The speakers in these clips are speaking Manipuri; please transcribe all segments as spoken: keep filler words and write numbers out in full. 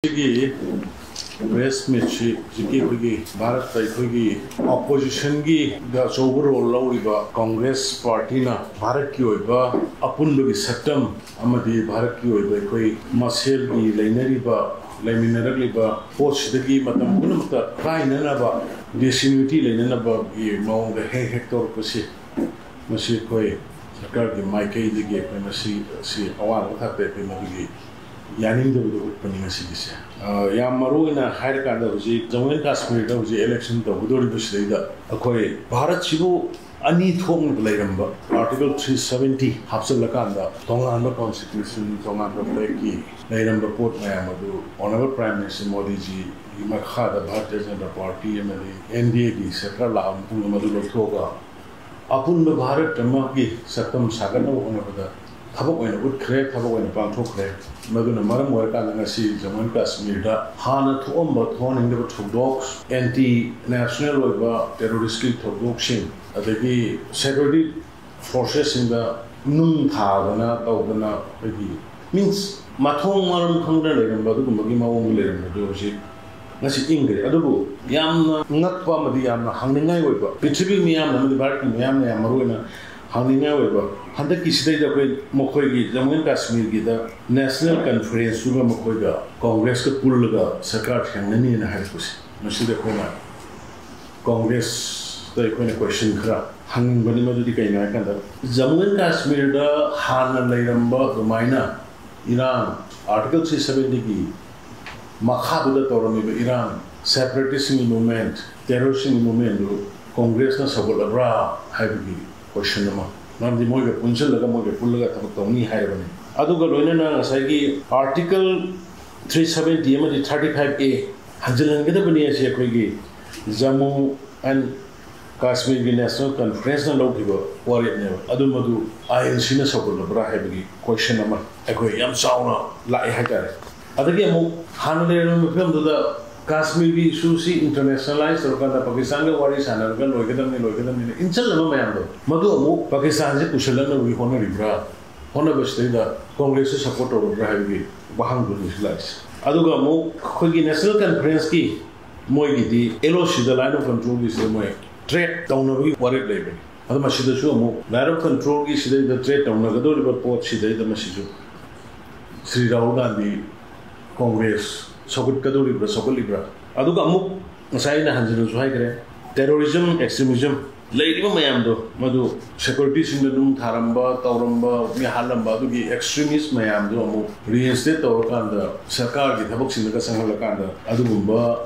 ꯁꯤꯒꯤ ꯄ꯭ꯔꯦꯁ ꯃꯤꯠꯁꯤ ꯍꯧꯖꯤꯛꯀꯤ ꯑꯩꯈꯣꯏꯒꯤ ꯚꯥꯔꯠꯇ ꯑꯩꯈꯣꯏꯒꯤ ꯑꯣꯄꯣꯖꯤꯁꯟꯒꯤꯗ ꯑꯆꯧꯕ ꯔꯣꯜ ꯂꯧꯔꯤꯕ ꯀꯣꯡꯒ꯭ꯔꯦꯁ ꯄꯥꯔꯇꯤꯅ ꯚꯥꯔꯠꯀꯤ ꯑꯣꯏꯕ ꯑꯄꯨꯟꯕꯒꯤ ꯁꯛꯇꯝ ꯑꯃꯗꯤ ꯚꯥꯔꯠꯀꯤ ꯑꯣꯏꯕ ꯑꯩꯈꯣꯏ ꯃꯁꯦꯜꯒꯤ ꯂꯩꯅꯔꯤꯕ, ꯂꯩꯃꯤꯟꯅꯔꯛꯂꯤꯕ ꯄꯣꯠꯁꯤꯗꯒꯤ ꯃꯇꯝ ꯄꯨꯝꯅꯃꯛꯇ ꯀꯥꯏꯅꯅꯕ, ꯗꯤꯁꯌꯨꯅꯤꯇꯤ ꯂꯩꯅꯅꯕꯒꯤ ꯃꯑꯣꯡꯗ ꯍꯦꯛ ꯍꯦꯛ ꯇꯧꯔꯛꯄꯁꯤ, ꯃꯁꯤ ꯑꯩꯈꯣꯏ ꯁꯔꯀꯥꯔꯒꯤ ꯃꯥꯏꯀꯩꯗꯒꯤ ꯑꯩꯈꯣꯏ ꯃꯁꯤ, ꯁꯤ ꯑꯋꯥꯡꯕ ꯊꯥꯛꯇ ꯑꯩꯈꯣꯏ ꯃꯗꯨꯒꯤ ꯌꯥꯅꯤꯡꯗꯕꯗꯨ ꯎꯠꯄꯅꯤ ꯉꯁꯤꯒꯤꯁꯦ꯫ ꯑ, ꯌꯥꯝ ꯃꯔꯨ ꯑꯣꯏꯅ ꯍꯥꯏꯔꯀꯥꯟꯗ, ꯍꯧꯖꯤꯛ ꯖꯝꯃꯨ ꯑꯦꯟ ꯀꯥꯁꯃꯤꯔꯗ ꯍꯧꯖꯤꯛ ꯏꯂꯦꯛꯁꯟ ꯇꯧꯒꯗꯧꯔꯤꯕꯁꯤꯗꯩꯗ ꯑꯩꯈꯣꯏ ꯚꯥꯔꯠꯁꯤꯕꯨ ꯑꯅꯤ ꯊꯣꯛꯅ ꯂꯩꯔꯝꯕ, ꯑꯥꯔꯇꯤꯀꯜ ꯊ꯭ꯔꯤ ꯁꯚꯦꯟꯇꯤ ꯍꯥꯞꯆꯤꯜꯂꯀꯥꯟꯗ ꯇꯣꯉꯥꯟꯕ ꯀꯣꯟꯁꯇꯤꯇ꯭ꯌꯨꯁꯟ, ꯇꯣꯉꯥꯟꯕ ꯐ꯭ꯂꯦꯒꯀꯤ ꯂꯩꯔꯝꯕ ꯄꯣꯠ ꯃꯌꯥꯝ ꯑꯗꯨ ꯑꯣꯅꯔꯦꯕꯜ ꯄ꯭ꯔꯥꯏꯝ ꯃꯤꯅꯤꯁꯇꯔ ꯃꯣꯗꯤꯖꯤꯒꯤ ꯃꯈꯥꯗ ꯚꯥꯔꯇꯤꯌ ꯖꯅꯇꯥ ꯄꯥꯔꯇꯤ ꯑꯃꯗꯤ ꯑꯦꯟ ꯗꯤ ꯑꯦꯒꯤ ꯁꯔꯀꯥꯔ ꯂꯥꯛꯑꯕ ꯃꯇꯨꯡꯗ ꯃꯗꯨ ꯂꯧꯊꯣꯛꯑꯒ ꯑꯄꯨꯟꯕ ꯚꯥꯔꯠ ꯑꯃꯒꯤ ꯁꯛꯇꯝ ꯁꯥꯒꯠꯅꯕ ꯍꯣꯠꯅꯕꯗ ꯊꯕꯛ ꯑꯣꯏꯅ ꯎꯠꯈ꯭ꯔꯦ, ꯊꯕꯛ ꯑꯣꯏꯅ ꯄꯥꯡꯊꯣꯛꯈ꯭ꯔꯦ꯫ ꯃꯗꯨꯅ ꯃꯔꯝ ꯑꯣꯏꯔꯀꯥꯟꯗ ꯉꯁꯤ ꯖꯝꯃꯨ ꯑꯦꯟ ꯀꯥꯁꯃꯤꯔꯗ ꯍꯥꯟꯅ ꯊꯣꯛꯑꯝꯕ ꯊꯣꯛꯍꯟꯅꯤꯡꯗꯕ ꯊꯧꯗꯣꯛ, ꯑꯦꯟꯇꯤ ꯅꯦꯁꯅꯦꯜ ꯑꯣꯏꯕ ꯇꯦꯔꯣꯔꯤꯁꯀꯤ ꯊꯧꯗꯣꯛꯁꯤꯡ, ꯑꯗꯒꯤ ꯁꯦꯀ꯭ꯌꯨꯔꯤꯇꯤ ꯐꯣꯔꯁꯦꯁꯁꯤꯡꯗ ꯅꯨꯡ ꯊꯥꯗꯅ ꯇꯧꯗꯅ, ꯑꯩꯈꯣꯏꯒꯤ ꯃꯤꯟꯁ ꯃꯊꯣꯡ ꯃꯔꯝ ꯈꯪꯗꯅ ꯂꯩꯔꯝꯕ ꯑꯗꯨꯒꯨꯝꯕꯒꯤ ꯃꯑꯣꯡꯗ ꯂꯩꯔꯝꯕꯗꯨ ꯍꯧꯖꯤꯛ ꯉꯁꯤ ꯏꯪꯈ꯭ꯔꯦ꯫ ꯑꯗꯨꯕꯨ ꯌꯥꯝꯅ ꯉꯛꯄ ꯑꯃꯗꯤ ꯌꯥꯝꯅ ꯍꯪꯅꯤꯡꯉꯥꯏ ꯑꯣꯏꯕ, ꯄ꯭ꯔꯤꯊꯤꯕꯤ ꯃꯤꯌꯥꯝꯅ ꯑꯃꯗꯤ ꯚꯥꯔꯠꯀꯤ ꯃꯤꯌꯥꯝꯅ ꯌꯥꯝ ꯃꯔꯨ ꯑꯣꯏꯅ ꯍꯪꯅꯤꯡꯉꯥꯏ ꯑꯣꯏꯕ, ꯍꯟꯗꯛꯀꯤꯁꯤꯗꯩꯗ ꯑꯩꯈꯣꯏ ꯃꯈꯣꯏꯒꯤ ꯖꯝꯃꯨ ꯑꯦꯟ ꯀꯥꯁꯃꯤꯔꯒꯤꯗ ꯅꯦꯁꯅꯦꯜ ꯀꯟꯐꯔꯦꯟꯁꯇꯨꯒ ꯃꯈꯣꯏꯒ ꯀꯣꯡꯒ꯭ꯔꯦꯁꯀ ꯄꯨꯜꯂꯒ ꯁꯔꯀꯥꯔ ꯁꯦꯝꯒꯅꯤꯅ ꯍꯥꯏꯔꯛꯄꯁꯦ, ꯃꯁꯤꯗ ꯑꯩꯈꯣꯏꯅ ꯀꯣꯡꯒ꯭ꯔꯦꯁꯇ ꯑꯩꯈꯣꯏꯅ ꯀꯣꯏꯁꯟ ꯈꯔ ꯍꯪꯅꯤꯡꯕꯅꯤ꯫ ꯃꯗꯨꯗꯤ ꯀꯩꯅꯣ ꯍꯥꯏꯀꯥꯟꯗ, ꯖꯝꯃꯨ ꯑꯦꯟ ꯀꯥꯁꯃꯤꯔꯗ ꯍꯥꯟꯅ ꯂꯩꯔꯝꯕ ꯑꯗꯨꯃꯥꯏꯅ ꯏꯔꯥꯡ, ꯑꯥꯔꯇꯤꯀꯜ ꯊ꯭ꯔꯤ ꯁꯚꯦꯟꯇꯤꯒꯤ ꯃꯈꯥꯗꯨꯗ ꯇꯧꯔꯝꯃꯤꯕ ꯏꯔꯥꯡ, ꯁꯦꯄꯔꯦꯇꯤꯁꯁꯤꯡꯒꯤ ꯃꯨꯚꯃꯦꯟꯠ, ꯇꯦꯔꯣꯔꯤꯁꯁꯤꯡꯒꯤ ꯃꯨꯚꯃꯦꯟꯠꯗꯨ ꯀꯣꯡꯒ꯭ꯔꯦꯁꯅ ꯁꯧꯒꯠꯂꯕ꯭ꯔꯥ ꯍꯥꯏꯕꯒꯤ ꯀꯣꯏꯁꯟ ꯑꯃ꯫ ꯃꯔꯝꯗꯤ ꯃꯣꯏꯒ ꯄꯨꯟꯁꯤꯜꯂꯒ, ꯃꯣꯏꯒ ꯄꯨꯜꯂꯒ ꯊꯕꯛ ꯇꯧꯅꯤ ꯍꯥꯏꯔꯕꯅꯤ꯫ ꯑꯗꯨꯒ ꯂꯣꯏꯅꯅ ꯉꯁꯥꯏꯒꯤ ꯑꯥꯔꯇꯤꯀꯜ ꯊ꯭ꯔꯤ ꯁꯚꯦꯟꯇꯤ ꯑꯃꯗꯤ ꯊꯥꯔꯇꯤ ꯐꯥꯏꯚ ꯑꯦ ꯍꯟꯖꯤꯜꯍꯟꯒꯗꯕꯅꯤ꯫ ꯑꯁꯤ ꯑꯩꯈꯣꯏꯒꯤ ꯖꯝꯃꯨ ꯑꯦꯟ ꯀꯥꯁꯃꯤꯔꯒꯤ ꯅꯦꯁꯅꯦꯜ ꯀꯟꯐꯔꯦꯟꯁꯅ ꯂꯧꯈꯤꯕ ꯋꯥꯔꯦꯞꯅꯦꯕ꯫ ꯑꯗꯨ ꯃꯗꯨ ꯑꯥꯏ ꯑꯦꯟ ꯁꯤꯅ ꯁꯧꯒꯠꯂꯕ꯭ꯔꯥ ꯍꯥꯏꯕꯒꯤ ꯀꯣꯏꯁꯟ ꯑꯃ ꯑꯩꯈꯣꯏ ꯌꯥꯝ ꯆꯥꯎꯅ ꯂꯥꯛꯑꯦ ꯍꯥꯏꯇꯥꯔꯦ꯫ ꯑꯗꯒꯤ ꯑꯃꯨꯛ ꯍꯥꯟꯅ ꯂꯩꯔꯝꯕ ꯐꯤꯕꯝꯗꯨꯗ ꯀꯥꯁꯃꯤꯔꯒꯤ ꯏꯁꯨꯁꯤ ꯏꯟꯇꯔꯅꯦꯁꯅꯦꯂꯥꯏꯁ ꯇꯧꯔꯀꯥꯟꯗ ꯄꯥꯀꯤꯁꯇꯥꯟꯒ ꯋꯥꯔꯤ ꯁꯥꯟꯅꯔꯒ ꯂꯣꯏꯒꯗꯕꯅꯤ, ꯂꯣꯏꯒꯗꯕꯅꯤꯅ ꯏꯟꯁꯤꯜꯂꯕ ꯃꯌꯥꯝꯗꯣ, ꯃꯗꯨ ꯑꯃꯨꯛ ꯄꯥꯀꯤꯁꯇꯥꯟꯁꯦ ꯄꯨꯁꯤꯜꯂꯛꯅꯕꯒꯤ ꯍꯣꯠꯅꯔꯤꯕ꯭ꯔꯥ? ꯍꯣꯠꯅꯕꯁꯤꯗꯩꯗ ꯀꯣꯡꯒ꯭ꯔꯦꯁꯁꯨ ꯁꯞꯄꯣꯔꯠ ꯇꯧꯔꯕ꯭ꯔꯥ ꯍꯥꯏꯕꯒꯤ ꯋꯥꯍꯪꯗꯨꯅꯤ ꯁꯤ ꯂꯥꯛꯏꯁꯦ꯫ ꯑꯗꯨꯒ ꯑꯃꯨꯛ ꯑꯩꯈꯣꯏꯒꯤ ꯅꯦꯁꯅꯦꯜ ꯀꯟꯐꯔꯦꯟꯁꯀꯤ ꯃꯣꯏꯒꯤꯗꯤ ꯑꯦꯜ ꯑꯣ ꯁꯤꯗ, ꯂꯥꯏꯟ ꯑꯣꯐ ꯀꯟꯇ꯭ꯔꯣꯜꯒꯤꯁꯤꯗ ꯃꯣꯏ ꯇ꯭ꯔꯦꯠ ꯇꯧꯅꯕꯒꯤ ꯋꯥꯔꯦꯞ ꯂꯩꯕꯅꯤ꯫ ꯑꯗꯣ ꯃꯁꯤꯗꯁꯨ ꯑꯃꯨꯛ ꯂꯥꯏꯟ ꯑꯣꯐ ꯀꯟꯇ꯭ꯔꯣꯜꯒꯤ ꯁꯤꯗꯩꯗ ꯇ꯭ꯔꯦꯠ ꯇꯧꯅꯒꯗꯧꯔꯤꯕ ꯄꯣꯠꯁꯤꯗꯩꯗ ꯃꯁꯤꯁꯨ ꯁ꯭ꯔꯤ ꯔꯥꯍꯨꯜ ꯒꯥꯟꯙꯤ ꯀꯣꯡꯒ꯭ꯔꯦꯁ ꯁꯧꯒꯠꯀꯗꯧꯔꯤꯕ꯭ꯔꯥ, ꯁꯧꯒꯠꯂꯤꯕ꯭ꯔꯥ? ꯑꯗꯨꯒ ꯑꯃꯨꯛ ꯉꯁꯥꯏ ꯑꯩꯅ ꯍꯟꯖꯤꯟꯅꯁꯨ ꯍꯥꯏꯈ꯭ꯔꯦ, ꯇꯦꯔꯣꯔꯤꯖꯝ, ꯑꯦꯛꯁꯇ꯭ꯔꯤꯃꯤꯖꯝ ꯂꯩꯔꯤꯕ ꯃꯌꯥꯝꯗꯣ, ꯃꯗꯨ ꯁꯦꯀ꯭ꯌꯨꯔꯤꯇꯤꯁꯤꯡꯗ ꯅꯨꯡ ꯊꯥꯔꯝꯕ, ꯇꯧꯔꯝꯕ, ꯃꯤ ꯍꯥꯠꯂꯝꯕ, ꯑꯗꯨꯒꯤ ꯑꯦꯛꯁꯇ꯭ꯔꯤꯃꯤꯁ ꯃꯌꯥꯝꯗꯣ ꯑꯃꯨꯛ ꯔꯤꯏꯟꯁꯇꯦꯠ ꯇꯧꯔꯀꯥꯟꯗ ꯁꯔꯀꯥꯔꯒꯤ ꯊꯕꯛꯁꯤꯡꯗꯒ ꯆꯪꯍꯜꯂꯀꯥꯟꯗ ꯑꯗꯨꯒꯨꯝꯕ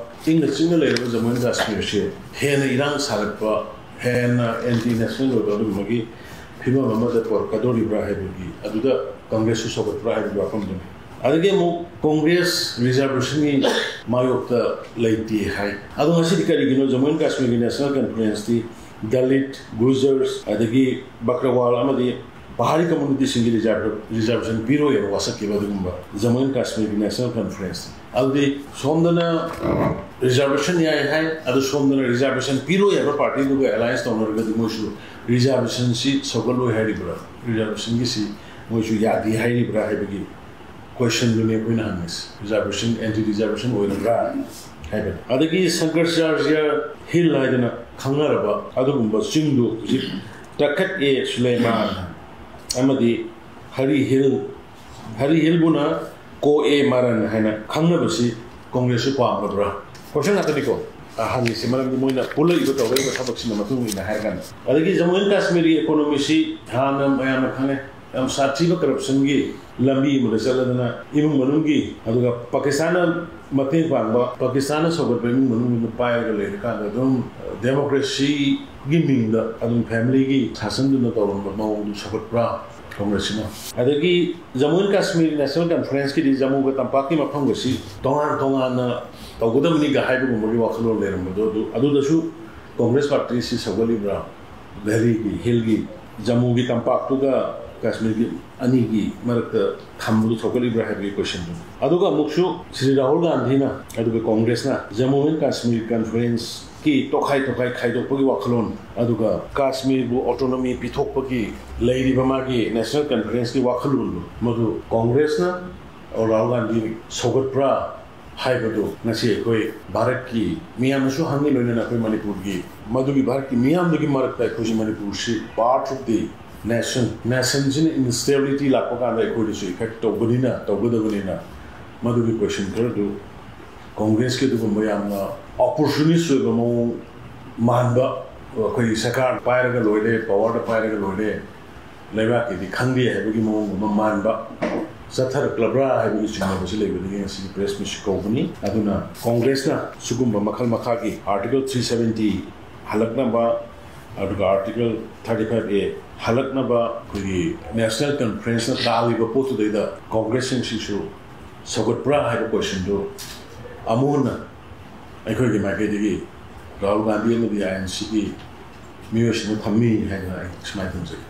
ꯏꯪꯅ ꯆꯤꯛꯅ ꯂꯩꯔꯕ ꯖꯃꯨ ꯑꯦꯟ ꯀꯥꯁꯃꯤꯔꯁꯦ ꯍꯦꯟꯅ ꯏꯔꯥꯡ ꯁꯥꯒꯠꯄ, ꯍꯦꯟꯅ ꯑꯦꯟꯇꯤ ꯅꯦꯁꯅꯦꯜ ꯑꯣꯏꯕ ꯑꯗꯨꯒꯨꯝꯕꯒꯤ ꯐꯤꯕꯝ ꯑꯃꯗ ꯄꯨꯔꯛꯀꯗꯧꯔꯤꯕ꯭ꯔꯥ ꯍꯥꯏꯕꯒꯤ, ꯑꯗꯨꯗ ꯀꯪꯒ꯭ꯔꯦꯁꯁꯨ ꯁꯧꯒꯠꯄ꯭ꯔꯥ ꯍꯥꯏꯕꯒꯤ ꯋꯥꯐꯝꯗꯨꯅꯤ꯫ ꯑꯗꯒꯤ ꯑꯃꯨꯛ ꯀꯣꯡꯒ꯭ꯔꯦꯁ ꯔꯤꯖꯥꯔꯕꯦꯁꯟꯒꯤ ꯃꯥꯌꯣꯛꯇ ꯂꯩꯇꯦ ꯍꯥꯏ꯫ ꯑꯗꯣ ꯉꯁꯤꯗꯤ ꯀꯔꯤꯒꯤꯅꯣ ꯖꯃꯨ ꯑꯦꯟ ꯀꯥꯁꯃꯤꯔꯒꯤ ꯅꯦꯁꯅꯦꯜ ꯀꯟꯐꯔꯦꯟꯁꯇꯤ ꯗꯂꯤꯠ, ꯒꯨꯖꯔꯁ, ꯑꯗꯒꯤ ꯕꯀ꯭ꯔꯋꯥꯜ ꯑꯃꯗꯤ ꯄꯍꯥꯔꯤ ꯀꯝꯃꯨꯅꯤꯇꯤꯁꯤꯡꯒꯤ ꯔꯤꯖꯥꯔꯕꯦꯁꯟ ꯄꯤꯔꯣꯏꯅ ꯋꯥꯁꯛꯈꯤꯕ ꯑꯗꯨꯒꯨꯝꯕ ꯖꯃꯨ ꯑꯦꯟ ꯀꯥꯁꯃꯤꯔꯒꯤ ꯅꯦꯁꯅꯦꯜ ꯀꯟꯐꯔꯦꯟꯁ? ꯑꯗꯨꯗꯤ ꯁꯣꯝꯗꯅ ꯔꯤꯖꯥꯔꯕꯦꯁꯟ ꯌꯥꯏ ꯍꯥꯏ, ꯑꯗꯨ ꯁꯣꯝꯗꯅ ꯔꯤꯖꯥꯔꯕꯦꯁꯟ ꯄꯤꯔꯣꯏ ꯍꯥꯏꯕ ꯄꯥꯔꯇꯤꯗꯨꯒ ꯑꯦꯂꯥꯏꯟꯁ ꯇꯧꯅꯔꯒꯗꯤ ꯃꯣꯏꯁꯨ ꯔꯤꯖꯥꯔꯕꯦꯁꯟꯁꯤ ꯁꯧꯒꯠꯂꯣꯏ ꯍꯥꯏꯔꯤꯕ꯭ꯔꯥ, ꯔꯤꯖꯥꯔꯕꯦꯁꯟꯒꯤꯁꯤ ꯃꯣꯏꯁꯨ ꯌꯥꯗꯦ ꯍꯥꯏꯔꯤꯕ꯭ꯔꯥ ꯍꯥꯏꯕꯒꯤ ꯀꯣꯏꯁꯟꯗꯨꯅꯤ ꯑꯩꯈꯣꯏꯅ ꯍꯪꯉꯤꯁꯤ꯫ ꯔꯤꯖꯥꯔꯕꯦꯁꯟ, ꯑꯦꯟꯇꯤ ꯔꯤꯖꯥꯔꯕꯦꯁꯟ ꯑꯣꯏꯔꯕ꯭ꯔꯥ ꯍꯥꯏꯕꯗ꯫ ꯑꯗꯒꯤ ꯁꯪꯀꯔꯆꯥꯔꯖ꯭ꯌ ꯍꯤꯜ ꯍꯥꯏꯗꯅ ꯈꯪꯅꯔꯕ ꯑꯗꯨꯒꯨꯝꯕ ꯆꯤꯡꯗꯨ ꯍꯧꯖꯤꯛ ꯇꯈꯠ ꯑꯦ ꯁꯨꯂꯦꯃꯥꯟ ꯑꯃꯗꯤ ꯍꯔꯤ ꯍꯤꯜ, ꯍꯔꯤ ꯍꯤꯜꯕꯨꯅ ꯀꯣ ꯑꯦ ꯃꯥꯔꯟ ꯍꯥꯏꯅ ꯈꯪꯅꯕꯁꯤ ꯀꯣꯡꯒ꯭ꯔꯦꯁꯁꯨ ꯄꯥꯝꯂꯕ꯭ꯔꯥ? ꯀꯣꯏꯁꯟ ꯉꯥꯛꯇꯅꯤꯀꯣ ꯍꯪꯉꯤꯁꯤ, ꯃꯔꯝꯗꯤ ꯃꯣꯏꯅ ꯄꯨꯜꯂꯛꯏꯕ ꯇꯧꯔꯛꯏꯕ ꯊꯕꯛꯁꯤꯅ ꯃꯇꯨꯡ ꯏꯟꯅ ꯍꯥꯏꯔꯀꯥꯟꯗ꯫ ꯑꯗꯒꯤ ꯖꯃꯨ ꯑꯦꯟ ꯀꯥꯁꯃꯤꯔꯒꯤ ꯏꯀꯣꯅꯣꯃꯤꯁꯤ ꯍꯥꯟꯅ ꯃꯌꯥꯝꯅ ꯈꯪꯉꯦ, ꯌꯥꯝ ꯁꯥꯊꯤꯕ ꯀꯔꯞꯁꯟꯒꯤ ꯂꯝꯕꯤ ꯑꯃꯗ ꯆꯠꯂꯗꯅ ꯏꯃꯨꯡ ꯃꯅꯨꯡꯒꯤ, ꯑꯗꯨꯒ ꯄꯥꯀꯤꯁꯇꯥꯟꯅ ꯃꯇꯦꯡ ꯄꯥꯡꯕ, ꯄꯥꯀꯤꯁꯇꯥꯟꯅ ꯁꯧꯒꯠꯄ ꯏꯃꯨꯡ ꯃꯅꯨꯡꯗꯨꯅ ꯄꯥꯏꯔꯒ ꯂꯩꯔꯀꯥꯟꯗ ꯑꯗꯨꯝ ꯗꯦꯃꯣꯀ꯭ꯔꯦꯁꯤꯒꯤ ꯃꯤꯡꯗ ꯑꯗꯨꯝ ꯐꯦꯃꯤꯂꯤꯒꯤ ꯁꯥꯁꯟꯗꯨꯅ ꯇꯧꯔꯝꯕ ꯃꯑꯣꯡꯗꯨ ꯁꯧꯒꯠꯄ꯭ꯔꯥ ꯀꯣꯡꯒ꯭ꯔꯦꯁꯁꯤꯅ? ꯑꯗꯒꯤ ꯖꯃꯨ ꯑꯦꯟ ꯀꯥꯁꯃꯤꯔ ꯅꯦꯁꯅꯦꯜ ꯀꯟꯐꯔꯦꯟꯁꯀꯤꯗꯤ ꯖꯃꯨꯒ ꯇꯝꯄꯥꯛꯀꯤ ꯃꯐꯝꯒꯁꯤ ꯇꯣꯉꯥꯟ ꯇꯣꯉꯥꯟꯅ ꯇꯧꯒꯗꯕꯅꯤꯒ ꯍꯥꯏꯕꯒꯨꯝꯕꯒꯤ ꯋꯥꯈꯜꯂꯣꯟ ꯂꯩꯔꯝꯕꯗꯣ, ꯑꯗꯨ, ꯑꯗꯨꯗꯁꯨ ꯀꯣꯡꯒ꯭ꯔꯦꯁ ꯄꯥꯔꯇꯤꯁꯤ ꯁꯧꯒꯠꯂꯤꯕ꯭ꯔꯥ? ꯚꯦꯂꯤꯒꯤ, ꯍꯤꯜꯒꯤ, ꯖꯃꯨꯒꯤ ꯇꯝꯄꯥꯛꯇꯨꯒ ꯀꯥꯁꯃꯤꯔꯒꯤ ꯑꯅꯤꯒꯤ ꯃꯔꯛꯇ ꯊꯝꯕꯗꯨ ꯁꯧꯒꯠꯂꯤꯕ꯭ꯔꯥ ꯍꯥꯏꯕꯒꯤ ꯀꯣꯏꯁꯟꯗꯨ꯫ ꯑꯗꯨꯒ ꯑꯃꯨꯛꯁꯨ ꯁ꯭ꯔꯤ ꯔꯥꯍꯨꯜ ꯒꯥꯟꯙꯤꯅ, ꯑꯗꯨꯒ ꯀꯣꯡꯒ꯭ꯔꯦꯁꯅ ꯖꯃꯨ ꯑꯦꯟ ꯀꯥꯁꯃꯤꯔ ꯀꯟꯐꯔꯦꯟꯁꯀꯤ ꯇꯣꯈꯥꯏ ꯇꯣꯈꯥꯏ ꯈꯥꯏꯗꯣꯛꯄꯒꯤ ꯋꯥꯈꯜꯂꯣꯟ, ꯑꯗꯨꯒ ꯀꯥꯁꯃꯤꯔꯕꯨ ꯑꯣꯇꯣꯅꯣꯃꯤ ꯄꯤꯊꯣꯛꯄꯒꯤ ꯂꯩꯔꯤꯕ ꯃꯥꯒꯤ ꯅꯦꯁꯅꯦꯜ ꯀꯟꯐꯔꯦꯟꯁꯀꯤ ꯋꯥꯈꯜꯂꯣꯟꯗꯨ, ꯃꯗꯨ ꯀꯣꯡꯒ꯭ꯔꯦꯁꯅ ꯔꯥꯍꯨꯜ ꯒꯥꯟꯙꯤ ꯁꯧꯒꯠꯄ꯭ꯔꯥ ꯍꯥꯏꯕꯗꯨ ꯉꯁꯤ ꯑꯩꯈꯣꯏ ꯚꯥꯔꯠꯀꯤ ꯃꯤꯌꯥꯝꯅꯁꯨ ꯍꯪꯉꯤ, ꯂꯣꯏꯅꯅ ꯑꯩꯈꯣꯏ ꯃꯅꯤꯄꯨꯔꯒꯤ, ꯃꯗꯨꯒꯤ ꯚꯥꯔꯠꯀꯤ ꯃꯤꯌꯥꯝꯗꯨꯒꯤ ꯃꯔꯛꯇ ꯑꯩꯈꯣꯏꯁꯤ ꯃꯅꯤꯄꯨꯔꯁꯤ part of the nation, nationꯁꯤꯅ instability ꯂꯥꯛꯄ ꯀꯥꯟꯗ ꯑꯩꯈꯣꯏꯗꯁꯨ effect ꯇꯧꯕꯅꯤꯅ, ꯇꯧꯒꯗꯕꯅꯤꯅ, ꯃꯗꯨꯒꯤ question ꯈꯔꯗꯨ ꯀꯣꯡꯒ꯭ꯔꯦꯁꯀꯤ ꯑꯗꯨꯒꯨꯝꯕ ꯌꯥꯝꯅ opportunist ꯑꯣꯏꯕ ꯃꯑꯣꯡ ꯃꯥꯟꯕ, ꯑꯩꯈꯣꯏꯒꯤ ꯁꯔꯀꯥꯔ ꯄꯥꯏꯔꯒ ꯂꯣꯏꯔꯦ, powerꯗ ꯄꯥꯏꯔꯒ ꯂꯣꯏꯔꯦ, ꯂꯩꯕꯥꯛꯀꯤꯗꯤ ꯈꯪꯗꯦ ꯍꯥꯏꯕꯒꯤ ꯃꯑꯣꯡ ꯑꯃ ꯃꯥꯟꯕ ꯆꯠꯊꯔꯛꯂꯕ꯭ꯔꯥ ꯍꯥꯏꯕꯒꯤ ꯆꯤꯡꯅꯕꯁꯤ ꯂꯩꯕꯗꯒꯤ ꯉꯁꯤꯒꯤ press meetꯁꯤ ꯀꯧꯕꯅꯤ꯫ ꯑꯗꯨꯅ ꯀꯣꯡꯒ꯭ꯔꯦꯁꯅ ꯁꯤꯒꯨꯝꯕ ꯃꯈꯜ ꯃꯈꯥꯒꯤ Article three seventy ꯍꯜꯂꯛꯅꯕ, ꯑꯗꯨꯒ Article thirty five A ꯍꯜꯂꯛꯅꯕ ꯑꯩꯈꯣꯏꯒꯤ National Conferenceꯅ ꯇꯥꯜꯂꯤꯕ ꯄꯣꯠꯇꯨꯗꯩꯗ ꯀꯣꯡꯒ꯭ꯔꯦꯁꯁꯤꯡꯁꯤꯁꯨ ꯁꯧꯒꯠꯄ꯭ꯔꯥ ꯍꯥꯏꯕ questionꯗꯨ ꯑꯃꯨꯛ ꯍꯟꯅ ꯑꯩꯈꯣꯏꯒꯤ ꯃꯥꯏꯀꯩꯗꯒꯤ ꯔꯥꯍꯨꯜ ꯒꯥꯟꯙꯤ ꯑꯃꯗꯤ INCꯒꯤ ꯃꯤꯑꯣꯏꯁꯤꯡꯅ ꯊꯝꯃꯤ ꯍꯥꯏꯅ ꯑꯩ ꯁꯨꯃꯥꯏꯅ ꯊꯝꯖꯒꯦ꯫